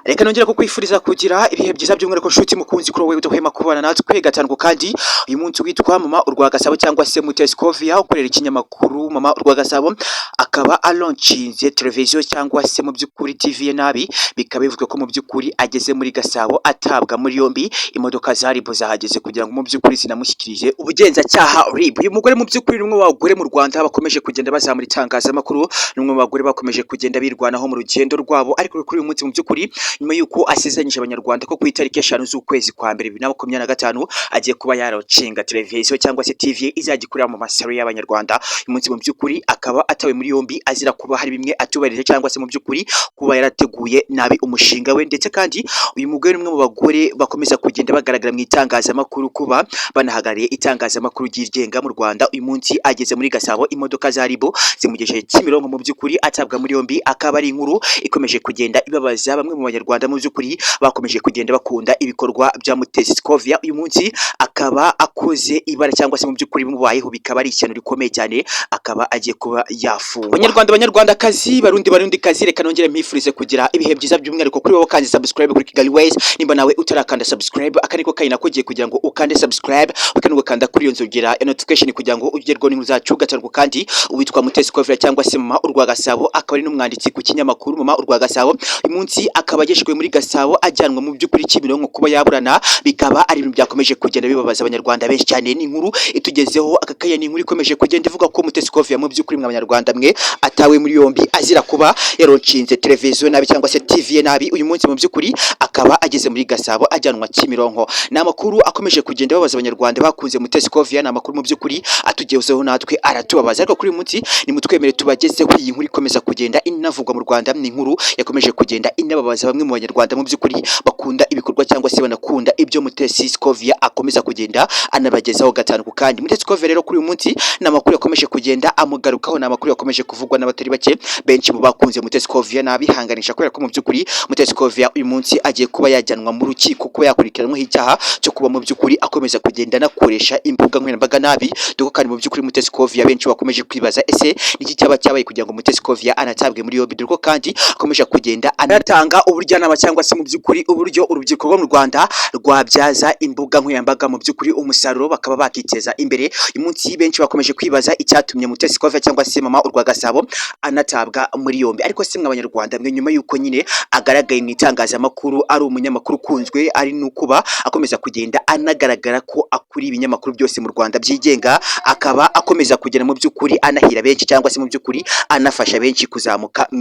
Reka nongera kukwifuriza kugira ibihe byiza, by'umwihariko nshuti mukunzi kuri wowe udahwema kubana natwe gatanu. Kandi uyu munsi witwa Mama Urwagasabo cyangwa se Mutesi Scovia, ukorera ikinyamakuru Mama Urwagasabo, akaba alaunchinze televiziyo cyangwa se mu by'ukuri TV ye nabi. Bikaba bivugwa ko mu by'ukuri ageze muri Gasabo atabwa muri yombi. Imodoka za RIB zahageze kugira ngo mu by'ukuri zinamushyikirize ubugenzacyaha RIB. Uyu mugore mu by'ukuri ni umwe mu bagore mu Rwanda bakomeje kugenda bazamura itangazamakuru, ni umwe mu bagore bakomeje kugenda birwanaho mu rugendo rwabo. Ariko kuri uyu munsi, mu by'ukuri, nyuma y'uko asezeranyije Abanyarwanda ko ku itariki 5 z'ukwezi kwa mbere 2025 agiye kuba yaralaunchinga televiziyo cyangwa se TV izajya ikorera mu masaro y'Abanyarwanda, uyu munsi mu by'ukuri akaba atawe muri yombi azira kuba hari bimwe atubahirije cyangwa se mu by'ukuri kuba yarateguye nabi umushinga we. Ndetse kandi uyu mugore ni umwe mu bagore bakomeza kugenda bagaragara mu itangazamakuru, kuba banahagarariye itangazamakuru ryigenga mu Rwanda. Uyu munsi ageze muri Gasabo, imodoka za RIB zimugejeje Kimironko, mu by'ukuri atabwa muri yombi. Akaba ari inkuru ikomeje kugenda ibabaza bamwe mu Banyarwanda mu by'ukuri bakomeje kugenda bakunda ibikorwa bya Mutesi Scovia. Uyu munsi akaba akoze ibara cyangwa se mu by'ukuri bimubayeho bikaba ari ishyano rikomeye cyane, akaba agiye kuba yafungwa. Banyarwanda, Banyarwandakazi, Barundi, Barundi kazi, reka nongere mpifurize kugira ibihe byiza, by'umwihariko kuri wowe kandi subscribe kuri Kigali Ways. Nimba nawe utarakanda subscribe, aka niko kanya nakugiye kugira ngo ukande subscribe, ukandi ugakanda kuri iyo nzogera ya notification kugira ngo ugerweho n'inkuru zacu gatanu. Kandi uwitwa Mutesi Scovia cyangwa se Mama Urwagasabo akaba ari n'umwanditsi ku kinyamakuru Mama Urwagasabo, uyu munsi akaba agejejwe muri Gasabo, ajyanwa mu by'ukuri Kimironko kuba yaburana. Bikaba ari ibintu byakomeje kugenda bibabaza Abanyarwanda benshi cyane. Ni inkuru itugezeho aka kanya, ni inkuru ikomeje kugenda ivuga ko Mutesi Scovia mu by'ukuri, mwe Abanyarwanda mwe, atawe muri yombi azira kuba yaralaunchinze televiziyo nabi cyangwa se TV ye nabi. Uyu munsi mu by'ukuri akaba ageze muri Gasabo, ajyanwa Kimironko. Ni amakuru akomeje kugenda babaza Abanyarwanda bakunze Mutesi Scovia. Ni amakuru mu by'ukuri atugezeho natwe aratubabaza, ariko kuri uyu munsi nimutwemere tubagezeho iyi nkuru ikomeza kugenda inavugwa mu Rwanda. Ni inkuru yakomeje kugenda inababaza bamwe mu Banyarwanda mu by'ukuri bakunda ibikorwa cyangwa se banakunda ibyo Mutesi Scovia akomeza kugenda anabagezaho gatanu ku kandi. Mutesi Scovia rero kuri uyu munsi ni amakuru yakomeje kugenda amugarukaho, ni amakuru yakomeje kuvugwa n'abatari bake. Benshi mu bakunze Mutesi Scovia n'abihanganisha kubera ko mu by'ukuri Mutesi Scovia uyu munsi agiye kuba yajyanwa mu rukiko kuba yakurikiranwaho icyaha cyo kuba mu by'ukuri akomeza kugenda anakoresha imbuga nkoranyambaga nabi. Dore kandi mu by'ukuri Mutesi Scovia benshi bakomeje kwibaza: ese niki cyaba cyabaye kugira ngo Mutesi Scovia anatabwe muri yombi? Dore ko kandi akomeje kugenda anatanga ubujyanama cyangwa se mu by'ukuri uburyo urubyiruko rwo mu Rwanda rwabyaza imbuga nkoranyambaga mu by'ukuri umusaruro, bakaba bakiteza imbere. Uyu munsi benshi bakomeje kwibaza icyatumye Mutesi Scovia cyangwa se Mama Urwagasabo anatabwa muri yombi. Ariko se mwe Abanyarwanda mwe, nyuma yuko nyine agaragaye mu itangazamakuru ari umunyamakuru ukunzwe, ari n'ukuba akomeza kugenda anagaragara ko akuriye ibinyamakuru byose mu Rwanda byigenga, akaba akomeza kugera mu by'ukuri anahira benshi cyangwa se mu by'ukuri anafasha benshi kuzamuka mu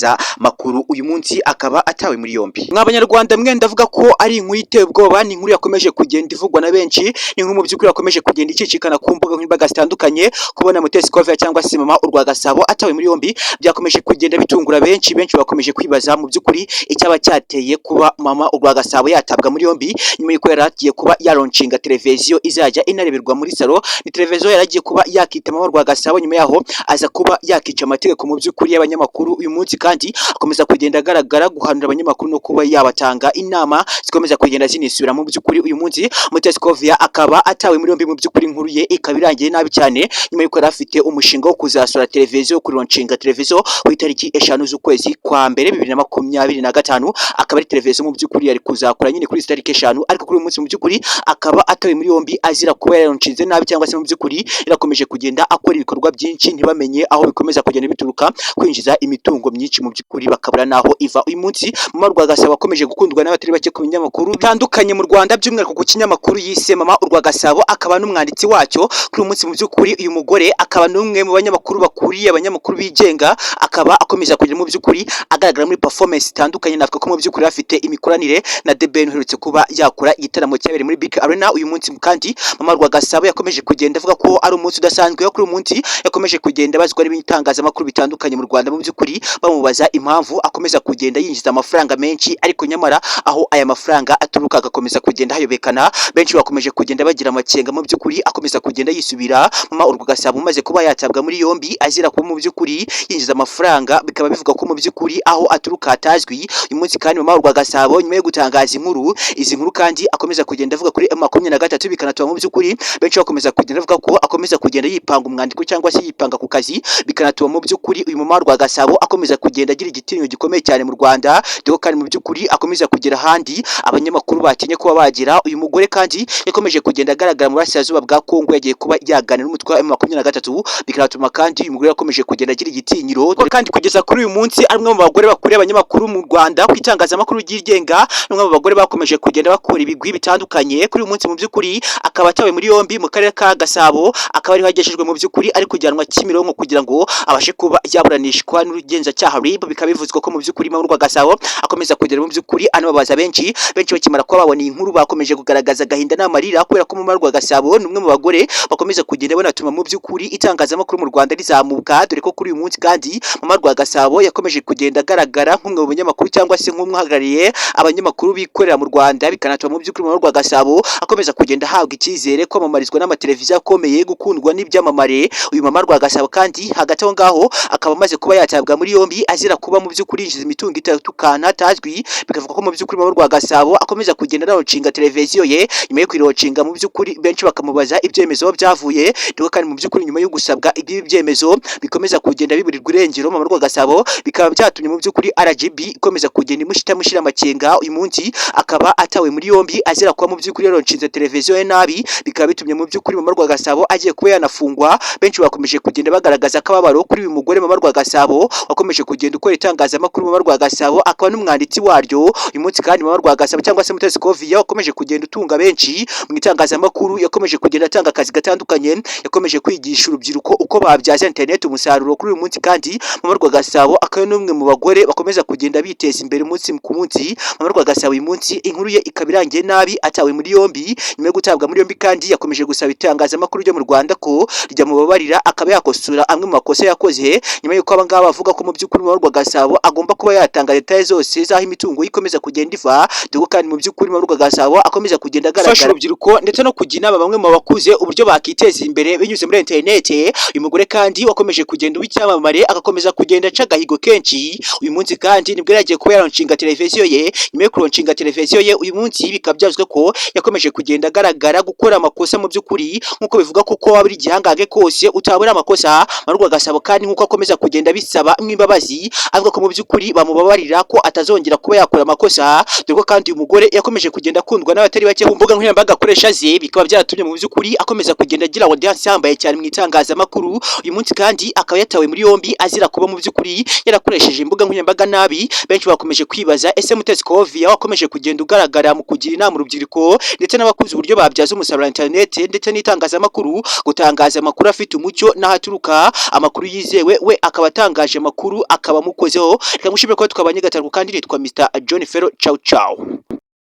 itangazamakuru, uyu munsi akaba atawe muri yombi, mwa Banyarwanda mwe, ndavuga ko ari inkuru iteye ubwoba. Ni inkuru yakomeje kugenda ivugwa na benshi, ni inkuru mu by'ukuri yakomeje kugenda icicikana ku mbuga nkoranyambaga zitandukanye. Kubona Mutesi Scovia cyangwa se Mama Urwagasabo atawe muri yombi byakomeje kugenda bitungura benshi. Benshi bakomeje kwibaza mu by'ukuri icyaba cyateye kuba Mama Urwagasabo yatabwa muri yombi, nyuma y'uko yari agiye kuba yalaunchinga televiziyo izajya inareberwa muri salo. Ni televiziyo yari agiye kuba yakita Mama Urwagasabo, nyuma yaho aza kuba yakica amategeko mu by'ukuri y'abanyamakuru. Uyu munsi kandi akomeza kugenda agaragara guhanura abanyamakuru no kuba yabatanga inama zikomeza kugenda zinisubira. Mu by'ukuri uyu munsi Mutesi Scovia akaba atawe muri yombi, mu by'ukuri inkuru ye ikaba irangiye nabi cyane, nyuma y'uko yari afite umushinga wo kuzasura televiziyo, kulaunchinga televiziyo ku itariki 5 z'ukwezi kwa mbere 2025. Akaba ari televiziyo mu by'ukuri yari kuzakora nyine kuri izi tariki 5, ariko kuri uyu munsi mu by'ukuri akaba atawe muri yombi azira kuba yaralaunchinze nabi cyangwa se mu by'ukuri yarakomeje kugenda akora ibikorwa byinshi ntibamenye aho bikomeza kugenda bituruka, kwinjiza imitungo myinshi mu by'ukuri bakabura n'aho iva. Uyu munsi Mama Urwagasabo akomeje gukundwa n'abatari bake ku binyamakuru bitandukanye mu Rwanda, by'umwihariko ku kinyamakuru yise Mama Urwagasabo, akaba n'umwanditsi wacyo. Kuri uyu munsi mu by'ukuri uyu mugore akaba n'umwe mu banyamakuru bakuriye abanyamakuru bigenga, akaba akomeza kugira mu by'ukuri agaragara muri performance zitandukanye. Navuga ko mu by'ukuri afite imikoranire na The Ben uherutse kuba yakora igitaramo cyabereye muri BK Arena. Uyu munsi kandi Mama Urwagasabo yakomeje kugenda avuga ko ari umunsi udasanzwe. Kuri uyu munsi yakomeje kugenda abazwa n'ibitangazamakuru bitandukanye mu Rwanda, mu by'ukuri bamubaza impamvu akomeza kugenda yinjiza amafaranga menshi, ariko nyamara aho aya mafaranga aturuka agakomeza kugenda hayobekana. Benshi bakomeje kugenda bagira amakenga, mu by'ukuri akomeza kugenda yisubira. Mama Urwagasabo umaze kuba yatabwa muri yombi azira kuba mu by'ukuri yinjiza amafaranga, bikaba bivuga ko mu by'ukuri aho aturuka hatazwi. Uyu munsi kandi Mama Urwagasabo, nyuma yo gutangaza inkuru, izi nkuru kandi akomeza kugenda avuga kuri M23, bikanatuma mu by'ukuri benshi bakomeza kugenda bavuga ko akomeza kugenda yipanga umwandiko cyangwa se yipanga ku kazi, bikanatuma mu by'ukuri uyu Mama Urwagasabo akomeza kugenda agira igitinyiro gikomeye cyane mu Rwanda. Dore kandi mu by'ukuri akomeza kugera ahandi abanyamakuru batinye kuba bagira. Uyu mugore kandi yakomeje kugenda agaragara mu burasirazuba bwa Kongo, yagiye kuba yaganira n'umutwe wa M23, bikanatuma kandi uyu mugore yakomeje kugenda agira igitinyiro. Kandi kugeza kuri uyu munsi ari umwe mu bagore bakuriye abanyamakuru mu Rwanda ku itangazamakuru ryigenga, n'umwe mu bagore bakomeje kugenda bakora ibigwi bitandukanye. Kuri uyu munsi mu by'ukuri akaba atawe muri yombi mu karere ka Gasabo, akaba ariho agejejwe mu by'ukuri, ari kujyanwa Kimironko kugira ngo abashe kuba yaburanishwa n'urugenzacyaha RIB. Bikaba bivuzwe ko mu by'ukuri Mama Urwagasabo akomeza kugera mu by'ukuri anababaza benshi. Benshi bakimara kuba babona iyi nkuru bakomeje kugaragaza agahinda n'amarira, kubera ko Mama Urwagasabo ni umwe mu bagore bakomeza kugenda banatuma mu by'ukuri itangazamakuru mu Rwanda rizamuka. Dore ko kuri uyu munsi kandi Mama Urwagasabo yakomeje kugenda agaragara nk'umwe mu banyamakuru cyangwa se nk'umwe uhagarariye abanyamakuru bikorera mu Rwanda, bikanatuma mu by'ukuri Mama Urwagasabo akomeza kugenda ahabwa icyizere, kwamamarizwa n'amateleviziyo akomeye, gukundwa n'ibyamamare. Uyu Mama Urwagasabo kandi hagati aho ngaho akaba amaze kuba yatabwa muri yombi azira kuba mu by'ukuri yinjiza imitungo itatukana atazwi. Bikavuga ko mu by'ukuri Mama Urwagasabo akomeza kugenda anawucinga televiziyo ye. Nyuma yo kwirocinga, mu by'ukuri benshi bakamubaza ibyemezo byavuye. Dore kandi mu by'ukuri nyuma yo gusabwa ibi byemezo bikomeza kugenda biburirwa irengero Mama Urwagasabo, bikaba byatumye mu by'ukuri RGB ikomeza kugenda imushyira amakenga. Uyu munsi akaba atawe muri yombi azira kuba mu by'ukuri yaronshinze televiziyo ye nabi, bikaba bitumye mu by'ukuri Mama Urwagasabo agiye kuba yanafungwa. Benshi bakomeje kugenda bagaragaza akababaro kuri uyu mugore Mama Urwagasabo wakomeje kugenda ukora itangazamakuru. Mama Urwagasabo akaba n'umwanditsi waryo. Uyu munsi kandi Mama Urwagasabo cyangwa se Mutesi Scovia wakomeje kugenda utunga benshi mu itangazamakuru, yakomeje kugenda atanga akazi gatandukanye, yakomeje kwigisha urubyiruko uko babyaza internet umusaruro. Kuri uyu munsi kandi Mama Urwagasabo akaba n'umwe mu bagore bakomeza kugenda biteza imbere umunsi ku munsi. Mama Urwagasabo uyu munsi inkuru ye ikaba irangiye nabi, atawe muri yombi. Nyuma yo gutabwa muri yombi kandi yakomeje gusaba itangazamakuru ryo mu Rwanda ko ryamubabarira, akaba yakosora amwe mu makosa yakoze, nyuma y'uko aba ngaba bavuga ko mu by'ukuri Mama Urwagasabo agomba kuba yatanga détails zose z'aho imitungo ye ikomeza kugenda iva. Dore kandi mu by'ukuri Mama Urwagasabo akomeza kugenda agaragara gufasha urubyiruko ndetse no kujya inama bamwe mu bakuze uburyo bakiteza imbere binyuze muri internet. Uyu mugore kandi wakomeje kugenda uba icyamamare, agakomeza kugenda aca agahigo kenshi, uyu munsi kandi nibwo yagiye kuba yaronshinga televiziyo ye. Nyuma yo kuronshinga televiziyo ye uyu munsi, bikaba byavuzwe ko yakomeje kugenda agaragara gukora amakosa. Mu by'ukuri nk'uko bivuga ko uko waba uri igihangange kose utabura amakosa, Mama Urwagasabo kandi nk'uko akomeza kugenda bisaba imbabazi, avuga ko mu by'ukuri bamubabarira, ko atazongera kuba yakora amakosa. Dore ko kandi uyu mugore yakomeje kugenda akundwa n'abatari bake ku mbuga nkoranyambaga akoresha ze, bikaba byaratumye mu by'ukuri akomeza kugenda agira audience yambaye cyane mu itangazamakuru. Uyu munsi kandi akaba yatawe muri yombi azira kuba mu by'ukuri yarakoresheje imbuga nkoranyambaga nabi. Benshi bakomeje kwibaza: ese Mutesi Scovia wakomeje kugenda ugaragara mu kugira inama urubyiruko ndetse n'abakuze uburyo babyaza umusaruro internet ndetse n'itangazamakuru, gutangaza amakuru afite umucyo n'ahaturuka amakuru yizewe, we akaba atangaje amakuru akaba amukozeho? Reka ngushimire ko twabanye gatatu, kandi nitwa Mr John Ferro. Ciao ciao.